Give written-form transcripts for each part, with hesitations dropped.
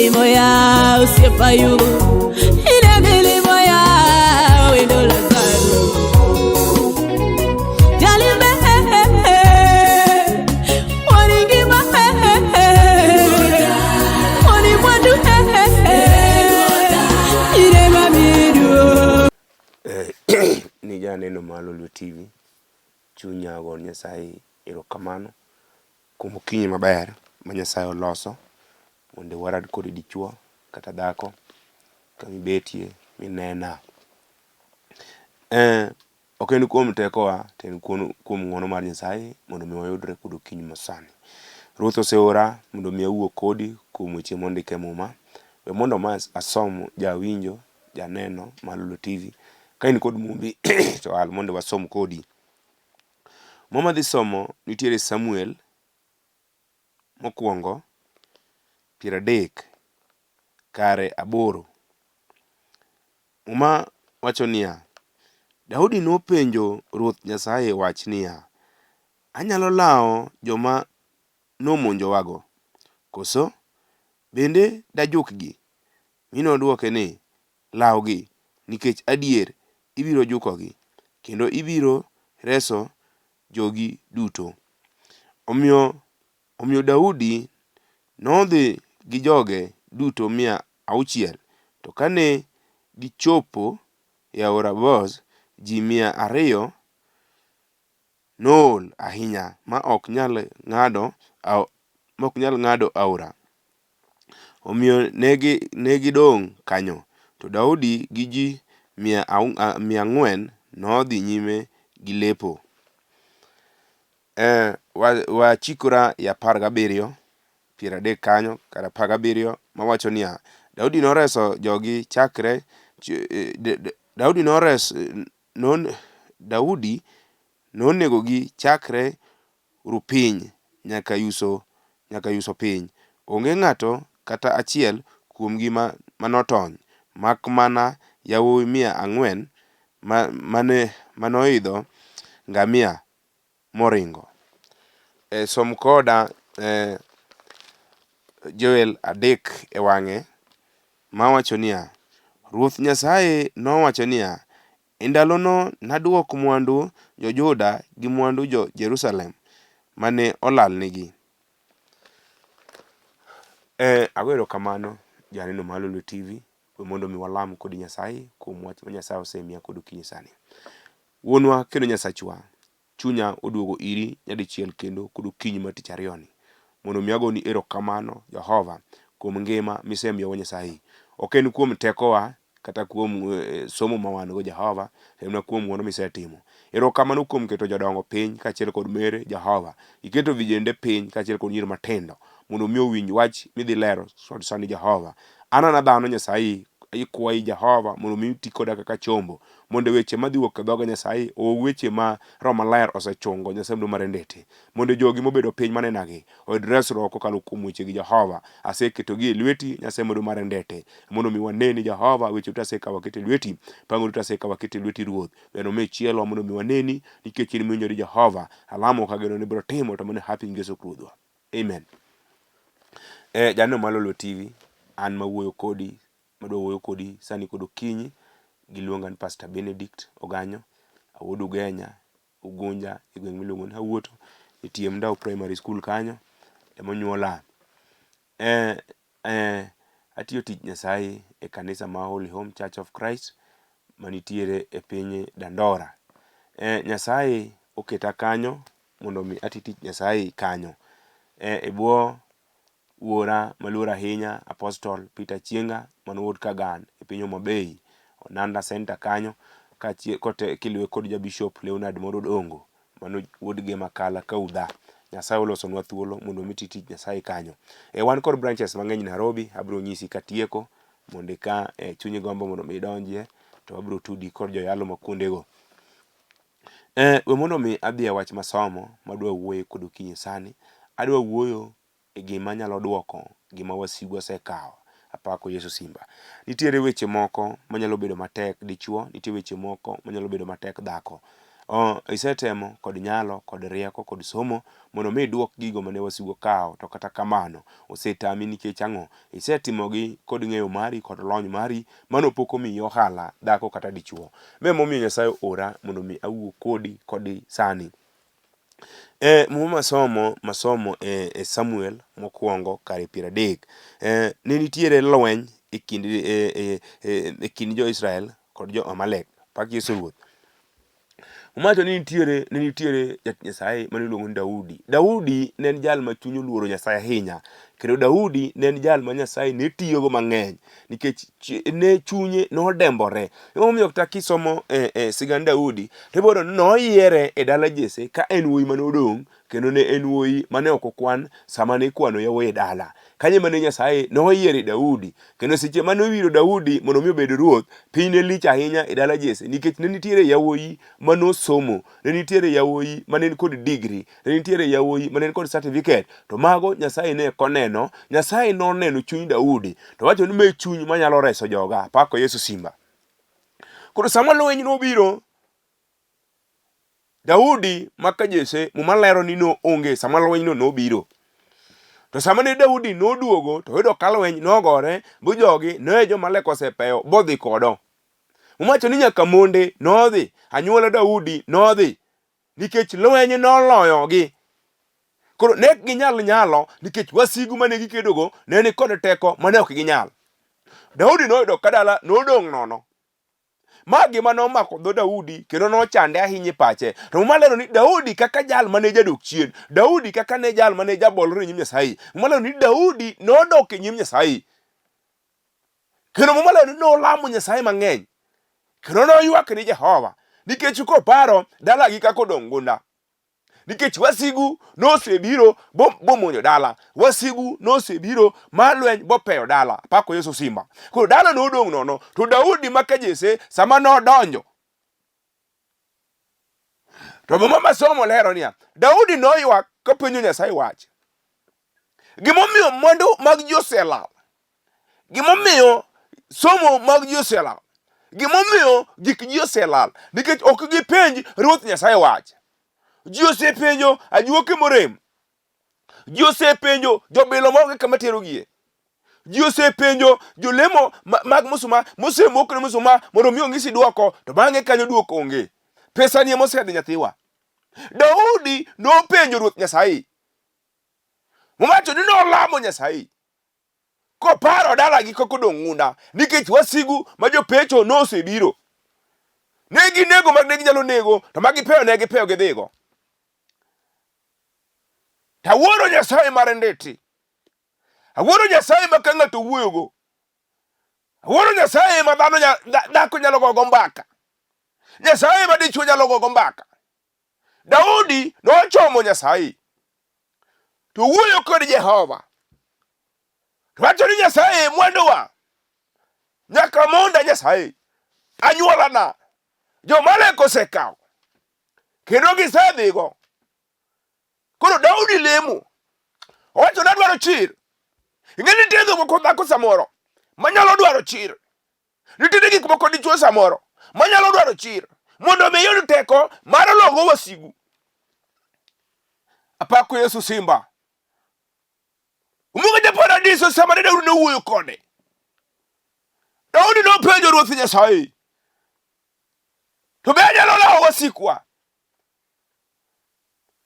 milimo ya osiepa Ayubu, ine milimo ya wendo Lazaro. Jalime waningima wani mwandu ine mamidu. Ni janeno mar Lolwe TV, chunya go Nyasaye erokamano kuom okinyi maber ma Nyasaye oloso mondo warad kodi dichuo kata dhako kama ibetie minena. Eh, ok en kuom tekowa to en kuom ng'wono mar Nyasaye mondo mi wayudre kod okinyi masani. Ruoth oseora mondo mi awuo kodi kuom weche mondik e muma. We mondo ma asom jawinjo, janeno mar Lolwe TV. Ka in kod mumbi to al mondo wasom kodi. Muma madhi somo nitiere Samuel mokwongo 30 kare 8. Muma wacho niya, Daudi nopenjo Ruoth Nyasaye wach niya, Anyalo lawo joma nomonjowago, koso? Bende dajukgi? Mi nodwoke ni, Lawgi, nikech adier ibiro jukogi, kendo ibiro reso jogi duto. Omiyo, omiyo Daudi nodhi gi joge duto 600, to kane gichopo e aora Boz, ji 200 nool ahinya ma ok nyal ng'ado ma ok nyal ng'ado aora. Omiyo ne gidong' kanyo. To Daudi gi ji 400 nodhi nyime gi lepo. Wachikora e 17, 30 kanyo kar 17 mawacho niya, Daudi noreso jogi chakre Daudi nores non, Daudi nonegogi chakre ru piny nyaka yuso, nyaka yuso piny. Onge ng'ato kata achiel kuomgi ma, ma notony, mak mana yawuowi 400 ma, mane, manoidho ngamia moringo. E, som koda e, Joel 3 e wang'e mawacho niya, Ruoth Nyasaye nowacho niya, E ndalono nadwok mwandu jo-Juda gi mwandu jo-Jerusalem mane olalnigi. E, ago erokamano janeno mar Lolwe TV, we mondo mi walam kod Nyasaye kuom wach ma Nyasaye osemiya kod okinyi sani. Wuonwa kendo Nyasachwa, Chunya oduogo iri nyadichiel kendo kod okinyi mar tich ariyoni mondo mi agoni erokamano Jehova kuom ngima misemiyowa Nyasaye. Ok en kuom tekowa kata kuom eh, somo ma wan go Jehova, to en kuom ng'wono misetimo. Erokamano kuom keto jodongo piny kaachiel kod mere Jehova. Iketo vijende piny kaachiel kod nyiri matindo mondo mi owinj wach midhi lero sani Jehova. An ana dhano Nyasaye ikwayi Jehova mondo mi iti koda kaka chombo mondo weche madhi wuok e dhoga Nyasaye owuog weche ma Roho Maler osechungo Nyasaye mondo mar ndete mondo jogi mobedo piny manenagi oyud resruok kokalo kuom wechegi Jehova. Aseketogi e lweti Nyasaye mondo mar ndete mondo mi waneni Jehova weche duto asekawo aketo e lweti pango duto asekawo aketo e lweti Ruoth weno me chielo mondo mi waneni nikech in miwinjori Jehova alamo kageno ni ibiro timo to mano e hapi Yesu Ruodhwa. Amen. Eh, janeno mar Lolwe TV, an mawuoyo kodi, madwa wuoyo kodi sani kod okinyi, giluonga ni Pastor Benedict Oganyo, awuod Ugenya, Ugunja, e gweng' miluongo ni Awuoto, e tie Mndau Primary School kanyo, emonyuola. Eh, eh, atiyo tich Nyasaye e kanisa ma Holy Home Church of Christ manitiere e piny Dandora. Eh, Nyasaye oketa kanyo mondo mi ati tich Nyasaye kanyo. E, e bwo wuora maluor ahinya Apostle Peter Chienga mano wuod Kagan e piny Homa Bay, Onanda Center kanyo kaachiel kote kiluwe kod ja Bishop Leonard Moro Odongo mano wuod Gema Kala Kaudha. Nyasaye olosonwa thuolo mondo mi ti tich Nyasaye kanyo. E, wan kod branches mang'eny Nairobi, abiro nyisi katieko mondo ka e, chunyi gombo mondo mi idonjie to abiro tudi kod joyalo ma kuondego. Eh, we mondo mi adhi e wach masomo madwa wuoye kod okinyi sani. Adwa wuoyo e gima nyalo duoko gima wasigu osekawo. Apako Yesu Simba. Nitiere weche moko manyalo bedo matek dichuo, nitie weche moko manyalo bedo matek dhako. Oh, isetemo kod nyalo kod rieko kod somo mondo mi iduok gigo mane wasigu okawo to kata kamano osetami nikech ang'o? Isetimogi kod ng'eyo mari kod lony mari mano pok omiyi ohala dhako kata dichuo. Ma emomiyo Nyasaye oora mondo mi awuo kodi kodi sani. E, muma masomo masomo e, e Samuel mokwongo kare 30. E, ne nitiere lweny e kind e, e, e, e kind jo-Israel kod jo-Amalek. Pak Yesu Ruoth. Owacho ni nitiere ne nitiere jatich Nyasaye mane iluongo ni Daudi. Daudi ne en jal ma chunye oluoro Nyasaye ahinya. Kendo Daudi ne en jal ma Nyasaye ne tiyogo mang'eny nikech ne chunye nodembore. Emomiyo kata kisomo e, e sigand Daudi, to ibiro yudo ni noyiere e dala Jesse ka en wuoyi mane odong' kendo ne en wuoyi mane ok okwan sama ne ikwano yawuoyi e dala. Kanyo ema ne Nyasaye noyiere Daudi, kendo seche mane owiro Daudi mondo mi obed ruoth, piny ne lich ahinya e dala Jesse nikech ne nitiere yawuoyi ma nosomo, ne nitiere yawuoyi mane ni kod digri, ne nitiere yawuoyi mane ni kod certificate, to mago Nyasaye ne ok oneno. Nyasaye noneno chuny Daudi to wacho ni ma chuny manyalo reso joga. Pako Yesu Simba. Koro sama lweny nobiro, Daudi ma ka Jesse Muma lero ni noonge sama lwenyno nobiro. To sama ne Daudi noduogo to oyudo ka lweny nogore bu jogi ne jo-Amalek osepeyo bodhi kodo. Muma wacho ni nyaka monde nodhi, anyuola Daudi nodhi nikech lweny noloyogi. Koro ne ok ginyal nyalo nikech wasigu mane gikedogo ne ni kod teko mane ok ginyal. Daudi noyudo ka dala nodong' nono. Ma gima nomako dho Daudi kendo nochande ahinya e pache. To Muma lero ni Daudi kaka jal mane jadok chien, Daudi kaka ne jal mane jabolore e nyim Nyasaye. Muma lero ni Daudi nodok e nyim Nyasaye. Kendo Muma lero ni nolamo Nyasaye mang'eny. Kendo noywak ni Jehova nikech koparo dalagi kaka odong' gunda. Nikech wasigu nosebiro bomonjo dala, wasigu nosebiro ma lweny bopeyo dala. Pako Yesu Simba. Koro dala nodong' nono, to Daudi ma ka Jesse sama nodonjo to Muma masomo lero niya, Daudi noywak kopenjo Nyasaye wach. Gimomiyo mwandu mag ji oselal, gimomiyo somo mag ji oselal, gimomiyo gik ji oselal, nikech ok gipenj Ruoth Nyasaye wach. Ji osepenjo ajuoke morem, ji osepenjo jobilo maonge kama terogie, ji osepenjo jolemo mag musuma mosemokne musuma mondo mi ong'isi dwoko, to bang'e kanyo dwoko onge. Pesa ni emosedhi nyathiwa. Daudi nopenjo Ruoth Nyasaye Mowacho ni nolamo Nyasaye koparo dalagi kaka odong' ng'unda nikech wasigu ma jopecho nosebiro. Ne ginego mag ne ginyalo nego to ma gipeyo ne gipeyo gidhigo. Tawuoro Nyasaye mar nditi. Awuoro Nyasaye ma ka ng'ato wuoyogo. Awuoro Nyasaye ma dhano dhako nyalo gogo mbaka. Nyasaye ma dichwo nyalo gogo mbaka. Daudi nochomo Nyasaye to wuoyo kod Jehova. To wacho ni Nyasaye mwanduwa nyaka monda Nyasaye anyuolana jo-Amalek osekawo kendo gisedhigo. Koro Daudi lemo owacho ni adwaro chir. Ing'e ni nitie dhok moko dhako samoro manyalo dwaro chir. Nitiere gik moko dichwo samoro manyalo dwaro chir mondo mi iyud teko mar logo wasigu. Apako Yesu Simba. Umuga ja paradiso sama ne Daudi nowuoyo kode. Daudi nopenjo Ruoth Nyasaye, to be anyalo lawo wasikwa?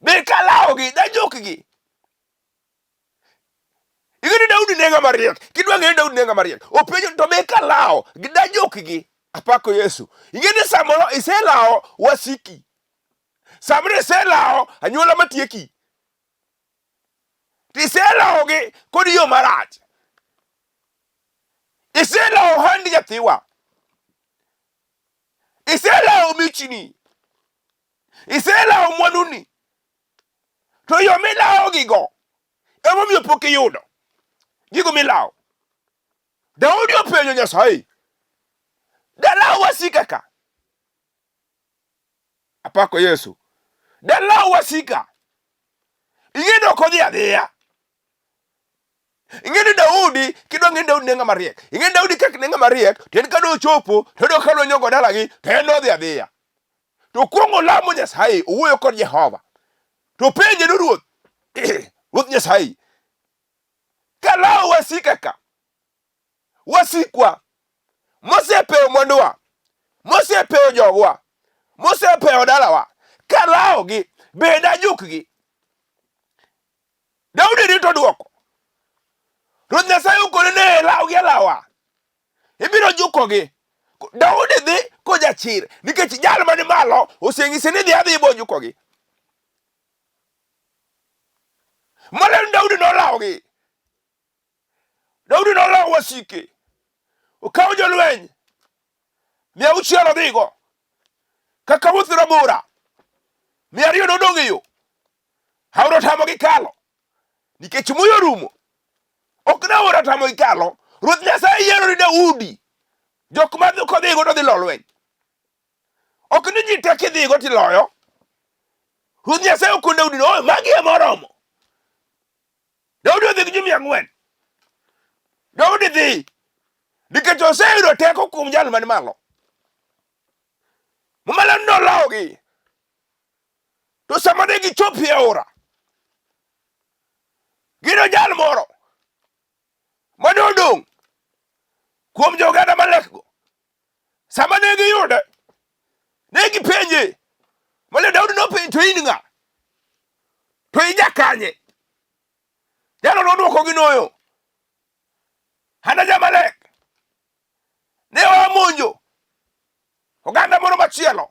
Be kalawogi dajokgi? Ing'e ni Daudi ne ng'ama riek. Kidwa ng'eyo ni Daudi ne ng'ama riek, openjo to be kalawo gidajokgi. Apako Yesu. Ing'e ni samoro iselawo wasiki. Samoro iselawo anyuola matieki. To iselawogi kod yo marach. Iselawo ohandi nyathiwa. Iselawo michni. Iselawo mwanduni. To yo milawogigo emomiyo pok iyudo gigo milawo. Daudi openjo Nyasaye, dalaw wasika ka? Apako Yesu. Dalaw wasika. Ing'e ni ok odhi adhiya. Ing'e ni Daudi, kidwa ng'e ni Daudi ne ng'ama riek. Ing'e ni Daudi kaka ne ng'ama riek, to en ka nochopo, to oyudo ka lweny ogo dalagi, to en nodhi adhiya. To kuongo lamo Nyasaye, owuoyo kod Jehova. To penje ni Ruoth, Ruoth Nyasaye, kalawo wasika ka, wasikwa mosepeyo mwanduwa, mosepeyo jogwa, mosepeyo dalawa, kalawogi, be dajukgi? Daudi rito dwoko. Ruoth Nyasaye okone ne lawgi alawa. Ibiro jukogi. Daudi dhi kojachir nikech jal mani malo oseng'ise ni dhi adhi ibo jukogi. Malen Daudi nolawogi. Daudi nolawo wasike. Okawo jolweny 600 odhigo. Kaka wuoth rabora 200 nodong' e yo. Aora otamogi kalo nikech muya orumo. Ok ne aora otamogi kalo. Ruoth Nyasaye yiero ni Daudi jok ma kodhigo to dhi lo lweny. Ok ni ji te kidhigo tiloyo. Ruoth Nyasaye okon Daudi ni, "Oh, magi ema oromo." Daudi odhi gi ji 400. Daudi dhi nikech oseyudo teko kuom jal man malo. Muma lero ni nolawogi. To sama ne gichopo e aora, gino jal moro mane odong' kuom joganda Amalekgo. Sama ne giyude, ne gipenje. Mane Daudi nopenjo, to in ng'a? To ija kanye? Jalo nodwokogi noyo, an a ja-Amalek. Ne wamonjo oganda moro machielo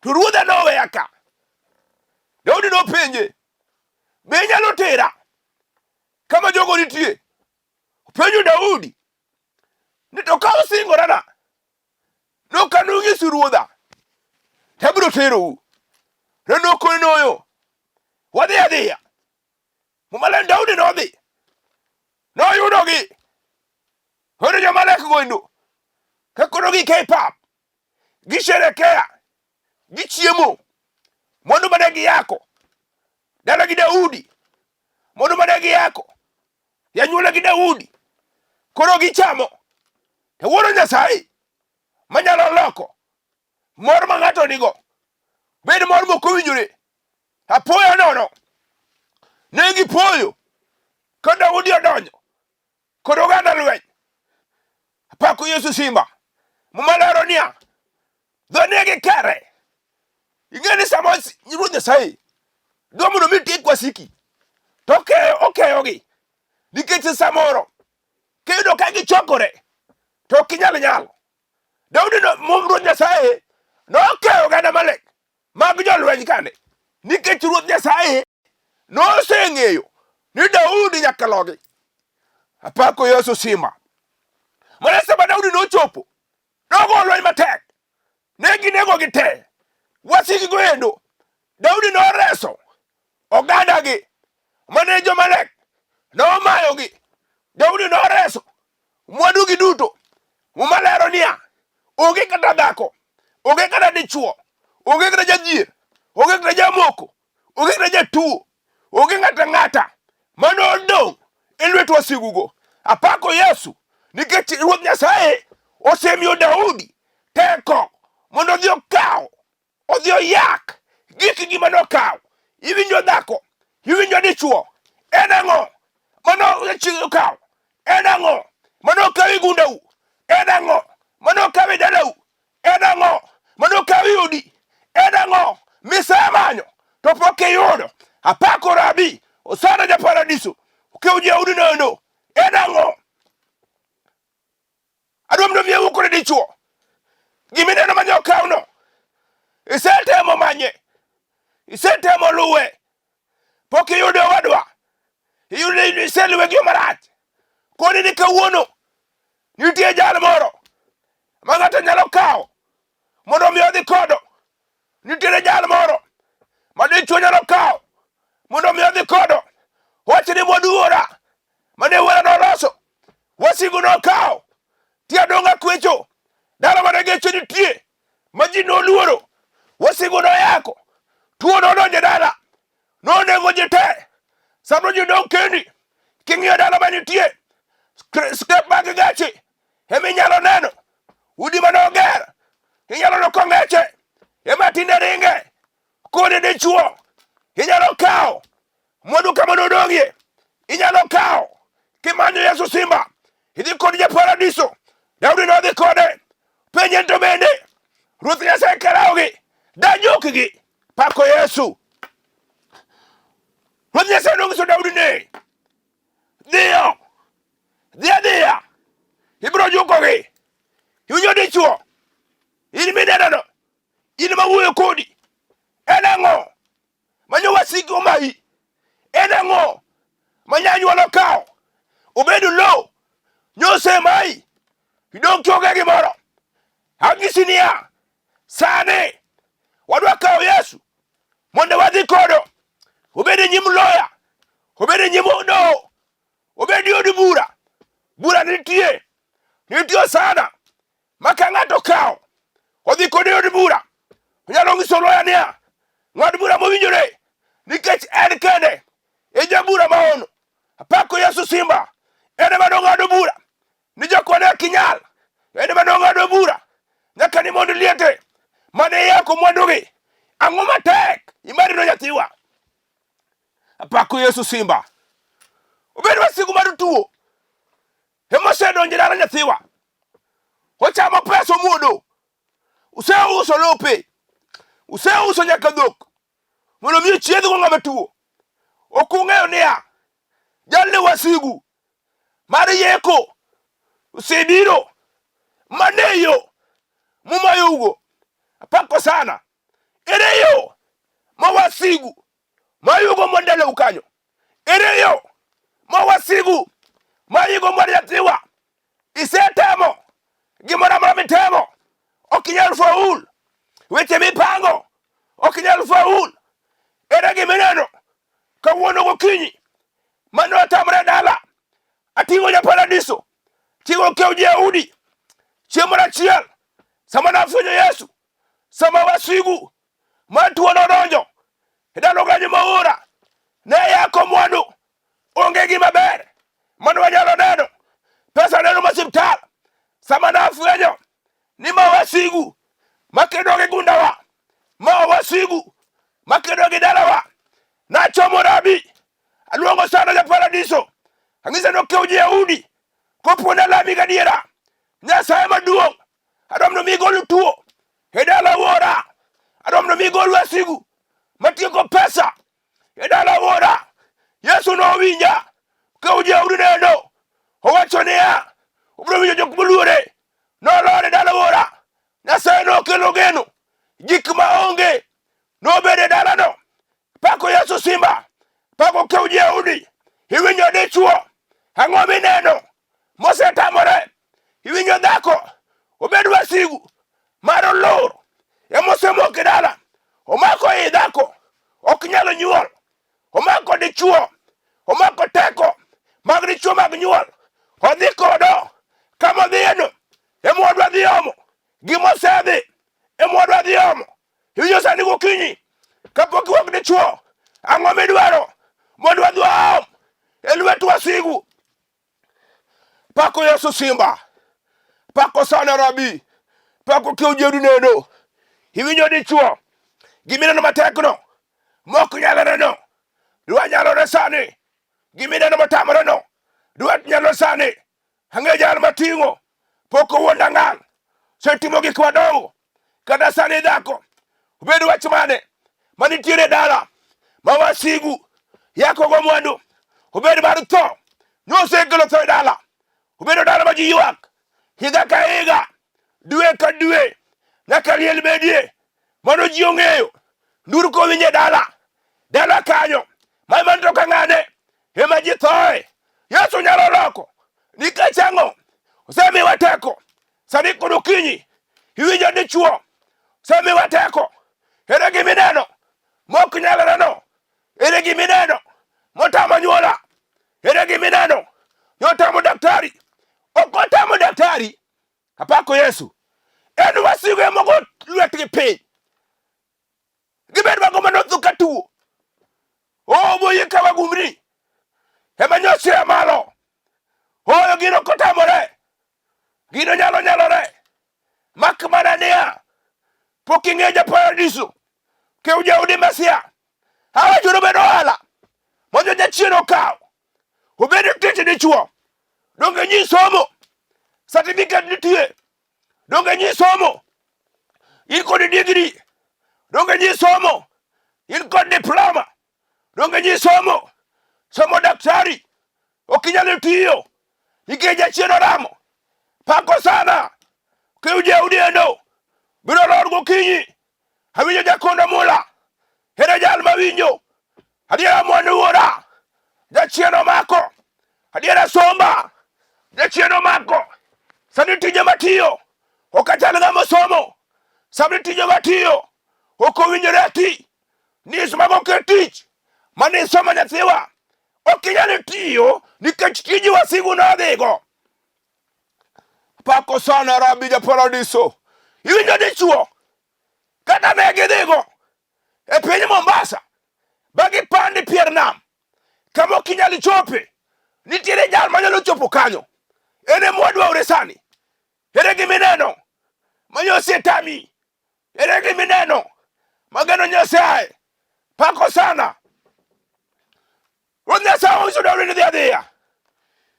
To ruodha noweya ka. Daudi nopenje, be inyalo tera kama jogo nitie? Openjo Daudi ni to ka usingorana nok anunyisu ruodha to abiro terou. To nokone noyo, wadhi adhiya. Muma ler Daudi nodhi noyudogi oyudo jo-Amalek goendo ka koro gike e pap gisherekea, gichiemo, mwandu mane giyako dala gi Daudi, mwandu mane giyako yanyuola gi Daudi, koro gichamo. To wuoro Nyasaye manyalo loko mor ma ng'ato nigo bed mor mok owinjore. Apoya nono ne gipoyo ka Daudi odonjo kod oganda lweny. Apako Yesu Simba. Muma lero niya, dho ne gikere. Ing'e ni sama Ruoth Nyasaye dwa mondo mi tiek wasiki, to okeyo okeyogi nikech samoro kiyudo ka gichokore to ok inyal nyalo. Daudi no, Ruoth Nyasaye nokeyo oganda Amalek mag jolweny kane nikech Ruoth Nyasaye noseng'eyo ni Daudi nyaka logi. Apako Yesu Simba. Mana sama Daudi nochopo, nogo lweny matek, ne ginegogi te. Wasikgi endo, Daudi noreso ogandagi mane jo-Amalek nomayogi. Daudi noreso mwandugi duto. Muma lero niya, onge kata dhako, onge kata dichwo, onge kata jadhier, onge kata jamoko, onge kata jatuo, onge ng'ata ang'ata mane odong' e lwet wasigugo. Apako Yesu nikech Ruoth Nyasaye osemiyo Daudi teko mondo odhi okaw, odhi oyak gikgi mane okaw. Iwinjo dhako, iwinjo dichwo, en ang'o mane okaw? En ang'o mane okaw e gundau? En ang'o mane okaw e dalau? En ang'o mane okaw e odi? En ang'o misemanyo to pok iyudo? Apako Rabi, Osana ja Paradiso, okew jaudi noendo. En ang'o? Adwa mondo mi awuo kode dichwo. Gimineno mane okawno, isetemo manye, isetemo luwe, pok iyude owadwa, iyude iseluwe gi yo marach. Koni ni kawuono nitie jal moro ma ng'ato nyalo kawo mondo omi odhi kodo. Nitiere jal moro ma dichwo nyalo kawo mondo omi odhi kodo. Wach ni mwandu wuora mane wuora noloso wasigu nokawo ti adong' akwecho dala mane geche nitie ma ji noluoro wasigu noyako tuo nodonjo e dala nonego ji te samoro ji dong' kendi king'iyo dala ma nitie step mag gache ema inyalo neno udi mane oger inyalo neno kong'eche. Ema tinde ringe kode dichuo inyalo kawo mwandu kama nodong'ie inyalo kawo kimanyo Yesu Simba idhi kod japaradiso Daudi nodhi kode penje to bende Ruoth Nyasaye karawogi dajukgi pako Yesu. Ruoth Nyasaye nonyiso Daudi ni dhiyo dhi adhiya ibiro jukogi. Iwinjo dichuo in minenono in mawuoyo kodi en ang'o manyo wasiki omayi en ang'o ma nyanyuol okawo obedo lowo nyosemayi idong' kionge gimoro Anyisi niya, sani wadwa kawo Yesu mondo wadhi kodo, obed e nyim loya, obed e nyim doho, obed e od bura. Bura nitie, nitie sana ma ka ng'ato okawo odhi kode e od bura, onyalo nyiso loya niya, ng'ad bura mowinjore nikech en kende e jabura maono. Apako Yesu Simba, en ema nong'ado bura ni jokone ok inyal en ema nong'ado bura nyaka ni mondo liete mane iyako mwandugi ang'o matek imadino nyathiwa apako Yesu Simba obed wasigu mar tuo ema osedonjo e dala nyathiwa ochamo pesa omuodo useuso lope useuso nyaka dhok mondo mi ochiedhgo ng'ama tuo ok ung'eyo niya jalni wasigu mar yeko osebiro mane yo mumayougo apako sana ere yo ma wasigu mayugo mwandalau kanyo ere yo ma wasigu mayugo mwar nyathiwa isetemo gimoro amora mitemo ok inyal faul weche mipango ok inyal faul ere gimineno kawuono gokinyi mane otamre dala ating'o ja paradiso ting'o kew jayahudi chieng' moro achiel sama nafwenyo yesu sama wasigu mar tuo nodonjo e ndalo kanyo maora ne yako mwandu onge gima ber mane wanyalo neno pesa neno masiptal sama nafwenyo ni ma wasigu makedo gi gundawa ma wasigu makedo gi dalawa nachomo rabi aluongo sana ja paradiso ang'ise nokew jayahudi kopuonja lami gadiera nyasaye maduong' adwa mondo mi igol tuo e dala wuora adwa mondo mi igol wasigu matieko pesa e dala wuora yesu nowinja ka ujayahudi neno owacho niya obiro winjo jok moluore nolor e dala wuora nyasaye nokelo geno gik ma onge nobedo e dalano Pako Yesu Simba, pako kew Jehudi. Iwinjo dichuo, ang'o mineno mosetamore? Iwinjo dhako, obed wasigu mar olor emosemoko e dala, omako i dhako, ok nyal nyuol, omako dichuo, omako teko mag dichuo mag nyuol, odhi kodo kama odhiyeno ema wadwa dhi omo, gima osedhi ema wadwa dhi omo. Iwinjo sani gokinyi kapok iwuok dichuo, ang'o midwaro mondo wadhi waom e lwet wasigu? Pako Yesu Simba, pako sana Rabi, pako kiew jedu neno. Iwinjo dichuo, gimineno matekno mok nyaloreno, dwa nyalore sani, gimineno motamoreno dwa nyalore sani. Ang'e jal mating'o pok owuonda ngang', osetimo gik madongo. Kata sani dhako, obed wach mane manitiere e dala ma wasigu yakogo mwandu, obed mar tho, nosekelo tho e dala, obedo dala ma ji ywak higa ka higa, dwe ka dwe, nyaka liel bedie. Mano ji ong'eyo, nduru kowinjo e dala, dala kanyo, ma ema to ka ng'ane ema ji thoe. Yesu nyalo loko nikech ang'o? Osemiwa teko. Sani kod okinyi iwinjo dichuo, osemiwa teko. Ere gima ineno mok nyaloreno? Ere gima ineno motamo anyuola? Ere gima ineno notamo daktari? Ok otamo daktari. Apako Yesu. En wasigu ema ogo lwetgi piny. Gibed mago manotho ka tuo. Omo ka wagumni. Ema nyosia malo. Oyo gino kotamore. Gino nyalo nyalore. Mak mana niya. Pok ing'eyo ja paradiso. Kew jaodi Mesia. Awacho ni obed ohala. Mondo jachien okaw. Obed tich dichuo. Donge nyi somo. Certificate nitie. Donge nyi somo. In kod degree. Donge nyi somo. In kod diploma. Donge nyi somo. Somo daktari. Ok inyal tiyo. Nikech jachien oramo. Pako sana. Kiuje udiendo. Biro lor gokinyi. Awinjo jakondo mula. Ere jal mawinjo. Adiera mwandu wuora. Jachien omako. Adiera somba. Jachien omako. Sani tije matiyo. Ok achal ng'ama osomo. Sani tije matiyo. Ok owinjore ati. Nis mago oket tich. Mane isomo nyathiwa. Ok inyal tiyo nikech tiji wasigu nodhigo. Pako sana Rabi ja Paradiso. Iwinjo dichuo kata ne gidhigo e piny Mombasa ba gipandi pier nam kama ok inyal chope. Nitiere jal manyalo chopo kanyo. En e mwadwaure sani. Ere gima ineno ma nyosi tami? Ere gima ineno mageno Nyasaye? Pako sana. Ruoth Nyasaye onyiso Daudi ni dhi adhiya.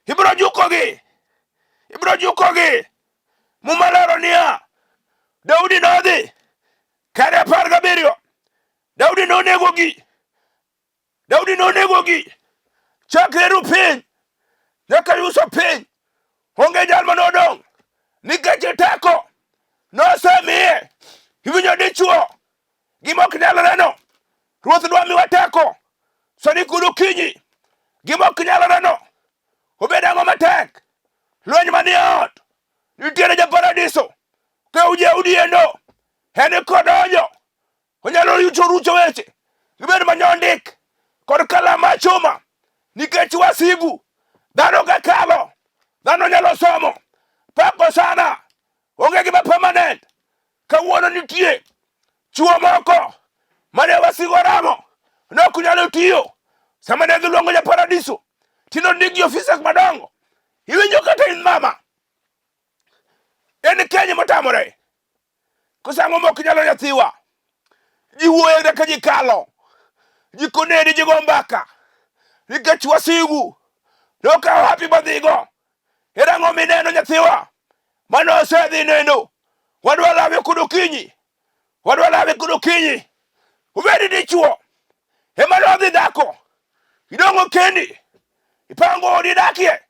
Ibiro jukogi. Ibiro jukogi. Muma lero niya, Daudi nodhi kare 17. Daudi nonegogi. Daudi nonegogi. Chakre ru piny nyaka yuso piny. Onge jal ma nodong' nikech teko nosemiye. Iwinjo dichuo gima ok nyalreno. Ruoth dwa miwa teko sani kod okinyi. Gima ok nyalreno obed ang'o matek? Lweny manie ot nitiere japaradiso ka ujeudi endo en kodonjo onyalo rucho rucho weche gibed manyondik kod kalam mar chuma nikech wasigu dhano ka kalo dhano nyalo somo pako sana onge gima permanent kawuono nitie chuo moko mane wasigu oramo nok nyalo tiyo sama ne giluongo ja paradiso tino nigi ofisas madongo iwinjo kata in mama en keny motamore koso ang'o mok nyalo nyathiwa ji wuoyo kaka ji kalo ji koneni ji go mbaka nikech wasigu nokawo hapi modhigo ere ang'o mineno nyathiwa mano osedhi neno wadwa lawe kod okinyi wadwa lawe kod okinyi ubedi dichuo ema nodhi dhako idong'o kendi ipango odi dakie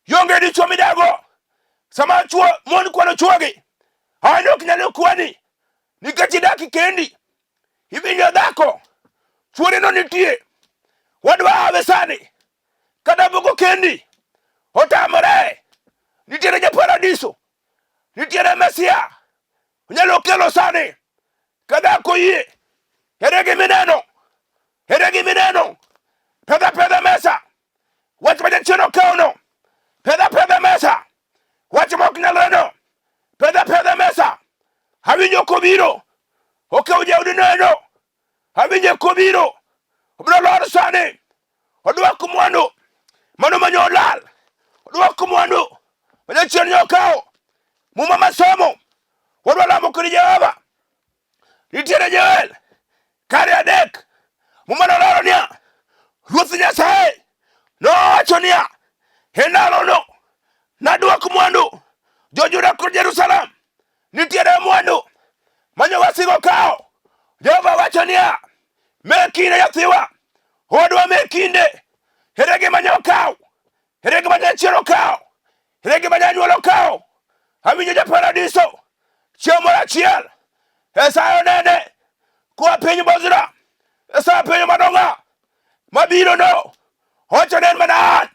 Ionge dichuo midago. Sama chuo mon kwano chuogi, an ok nyal kwani nikech idak kendi. Iwinjo dhako, chuori no nitie. Wadwa awe sani. Kata bugo kendi, otamore. Nitiere ja paradiso, nitiere Mesia. Onyalo kelo sani. Ka dhako yie, ere gimineno, ere gimineno. Pedha pedha mesa. Wach ma jachien okawno, pedha pedha mesa. Wach ma ok nyalreno, pedha pedha mesa. Awinjo kobiro, okawo jaodi neno. Awinjo kobiro, obiro lor sani. Odwok mwandu, mano manyo olal. Odwok mwandu, ma jachien nyo okawo. Muma masomo, wadwa lamo kod Jehova. Nitiere Joel kare adek Muma nolero niya, Ruoth Nyasaye nowacho niya, e ndalono nadwok mwandu jo-Juda kod Jerusalem. Nitiere mwandu ma jowasigu kawo. Jehova wacho niya, me kinde nyathiwa, owadwa me kinde, ere gima nyokaw, ere gima jachien okawo, ere gima janyuol okawo. Awinjo japaradiso chieng' moro achiel Esaya onene koa piny Bozra. Esaya penjo madonga mabiro no owacho ne en mana an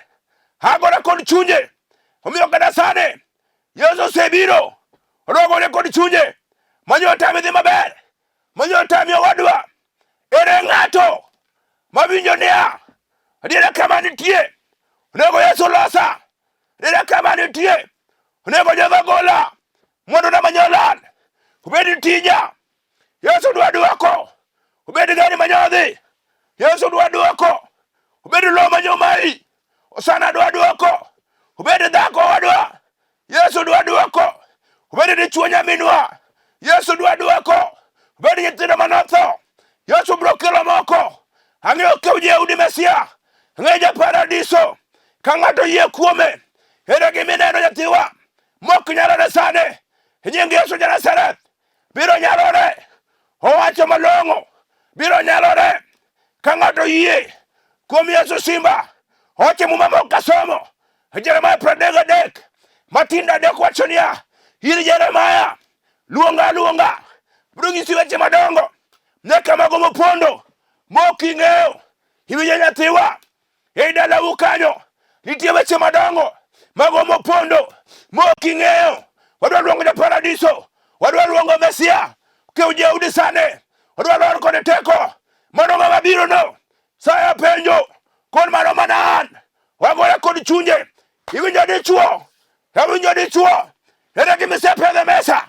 agora kod chunje omiyo kata sani Yesu osebiro odwogore kod chunje manyo tami dhi maber manyo tami owadwa ere ng'ato mawinjo niya adiera kama nitie onego Yesu losa adiera kama nitie onego Jehova gola mondo na manyo lal obed tija Yesu dwa dwoko obed gari manyodhi Yesu dwa dwoko obed lo manyomai Osana dwa dwoko obed dhako wadwa Yesu dwa dwoko obed dichuo nyaminwa Yesu dwa dwoko. Bed nyithindo manotho. Yesu biro kelo moko. Ang'eyo kew Jehudi Mesia. Ang'eyo ja paradiso. Ka ng'ato yie kuome, ere gima ineno nyathiwa mok nyalore sani. E nying Yesu ja Nazareth biro nyalore. Owacho malong'o biro nyalore ka ng'ato yie kuom Yesu Simba. Owacho Muma mok kasomo Jeremia 33 matindo adek wacho niya, in Jeremia luonga aluonga, biro nyisi weche madongo nyaka mago mopondo mok ing'eyo. Iwinjo nyathiwa, ei dalau kanyo nitie weche madongo mago mopondo mok ing'eyo. Wadwa luongo ja paradiso, wadwa luongo Mesia, kew Jehudi sane, wadwa lor kode teko mano ng'ama biro no saya penjo kon mano mana an wagore kod chunje iwinjo dichuo awinjo dichuo ere gima isepedho e mesa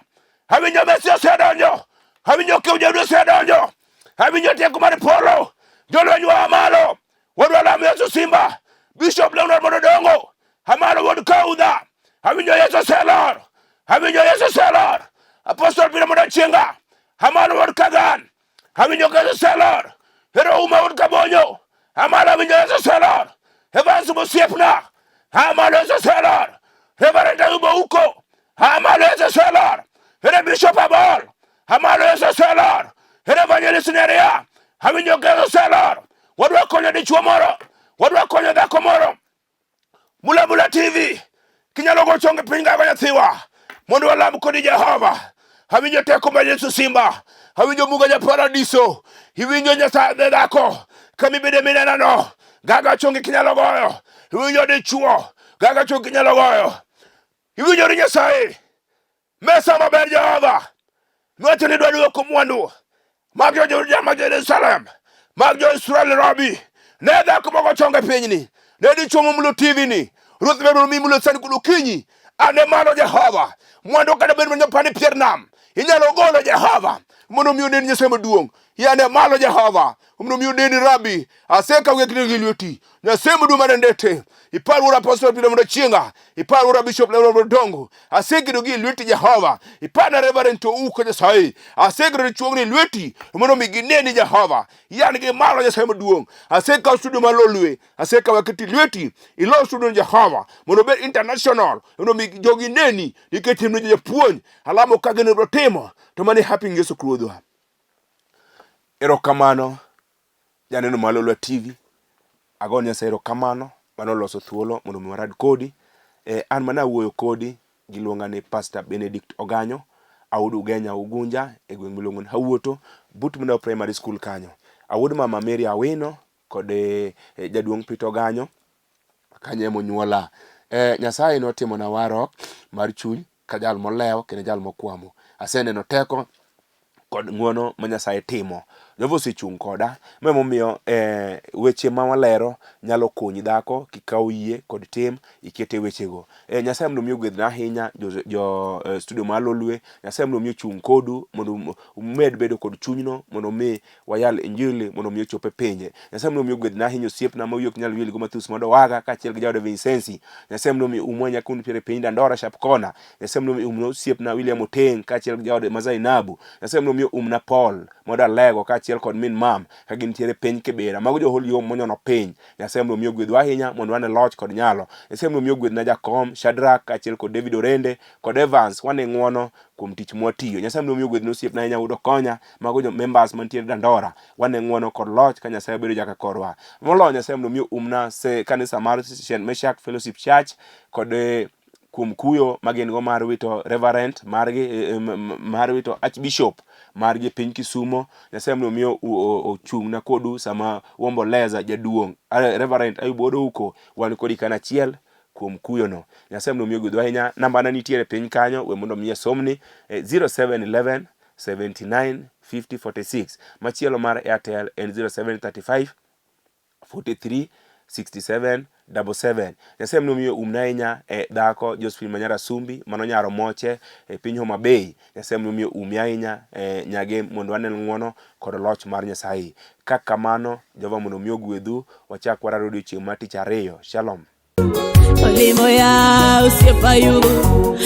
awinjo mesi osedonjo awinjo kew Jehudi osedonjo awinjo teko mar polo jolweny wa malo wadwa lamo Yesu Simba Bishop Leonard mondo dongo amalo wuod Kaudha awinjo Yesu oselor awinjo Yesu oselor Apostle Peter mondo chienga amalo wuod Kagan awinjo ka Yesu oselor ero uma wuod Kabonyo amalo awinjo Yesu oselor Evans mosiepna amalo Yesu oselor Reverend Ayuba Uko amalo Yesu oselor ere Bishop Abol amalo Yesu oselor ere Evangelist Nerea awinjo ka Yesu oselor wadwa konyo dichuo moro wadwa konyo dhako moro Mula Mula TV kinyalo go chonge piny gago nyathiwa mondo walam kodi Jehova. Awinjo teko mar Yesu Simba, awinjo muga ja paradiso, iwinjo Nyasaye dhako kamibede minenano gaga chonge kinyalo goyo, iwinjo dichuo gaga chonge kinyalo goyo, iwinjo ri Nyasaye Mesa maber Jehova. Nwacho ni dwa duoko mwandu mag jo Juda mag Jerusalem, mag jo Israel Rabi. Ne dhako moko chonge pinyni, ne dichwo momulo TV ni. Ruoth medo mi mulo sani kulo kinyi. Ane malo Jehova. Mwandu kata bed manyo pani pier nam. Inyalo golo Jehova mondo mi onen Nyasaye maduong'. Yane malo Jehova mondo mi onen Rabi. Asekawo gik gi lweti. Nyasaye maduong' mar ndete. Ipar wuora Apostle Peter mondo chienga. Ipar wuora Bishop Leonard mondo dongo. Aseketo gi e lweti Jehova. Iparna Reverend to uko Nyasaye. Aseketo dichuogni e lweti mondo mi gineni Jehova. Yan gi malo Nyasaye maduong'. Asekawo studio mar Lolwe. Asekawo aketi lweti. Ilos studio Jehova mondo obed international mondo mi jogi neni nikech in japuonj. Alamo ka gino ibiro timo to mano e happy Yesu Ruodhwa. Erokamano janeno mar Lolwe TV. Ago Nyasaye erokamano mane oloso thuolo mondo mi warad kodi. E, an mana awuoyo kodi giluonga ni Pastor Benedict Oganyo, awuod Ugenya Ugunja e gweng' miluongo ni Hawuoto, but Mnao Primary School kanyo. Awuod mama Mary Awino kod e, jaduong' Peter Oganyo kanyo ema onyuola. E, Nyasaye notimona warruok mar chuny ka jal molewo kendo jal mokwamo. Aseneno teko kod ng'wono ma Nyasaye timo. Jehova osechung' koda, ma emomiyo eh, weche ma walero nyalo konyi dhako kikawo yie kod tim ikete wechego. Eh, Nyasaye mondo mi ogwedhna ahinya jo, jo eh, studio mar Lolwe. Nyasaye mondo mi ochung' kodu mondo umed bedo kod chunyno mondo mi wayal injili mondo mi ochop e pinje. Nyasaye mondo mi ogwedhna ahinya osiepna ma wiye ok nyal wilgo Mathius mondo waga kaachiel gi jaode Vincenzi. Nyasaye mondo mi umwa nyaka un piere piny Dandora Sharp Corner. Nyasaye mondo mi umna osiepna William Oteng kaachiel gi jaode ma Zainabu. Nyasaye mondo mi umna Paul mondo Alego kaachiel kod min mam ka gintiere piny Kibera. Mago jo Holy Home monyono piny. Nyasaye mondo mi ogwedhwa ahinya mondo wane loch kod nyalo. Nyasaye mondo mi ogwedhna Jakom, Shadrack kaachiel kod David Orende kod Evans wane ng'uono kuom tich mwatiyo. Nyasaye mondo mi ogwedhna osiepna ahinya Wuod Okonya, mago jo members mantiere Dandora. Wane ng'uono kod loch ka Nyasaye bedo jaka korwa. Moloyo Nyasaye mondo mi umna se kanisa mar St. Meshach Fellowship Church kod eh, kuom kuyo ma gin go mar wito reverend margi eh, eh, mar wito archbishop margi e piny Kisumo. Nyasaye mondo mi ochung'na kodu sama uomboleza jaduong' Reverend Ayub Wuod Ouko wan kodi kanachiel kuom kuyono. Nyasaye mondo mi ogwedhu ahinya. Nambana nitiere piny kanyo, we mondo mi asomni 0711 79 50 46. Machielo mar Airtel en 0735 43 67 77. Nyasaye mondo omiyo umna ahinya e dhako Josephine Manyara Sumbi mano nyaro moche e piny Homa Bay. Nyasaye mondo omiyo umi ahinya e nyage mondo wanen ng'wono kod loch mar Nyasaye. Ka kamano, Jehova mondo omi ogwedhu, wachak warar odiochieng' mar tich ariyo. Shalom. Olimo ya osiepa yugo.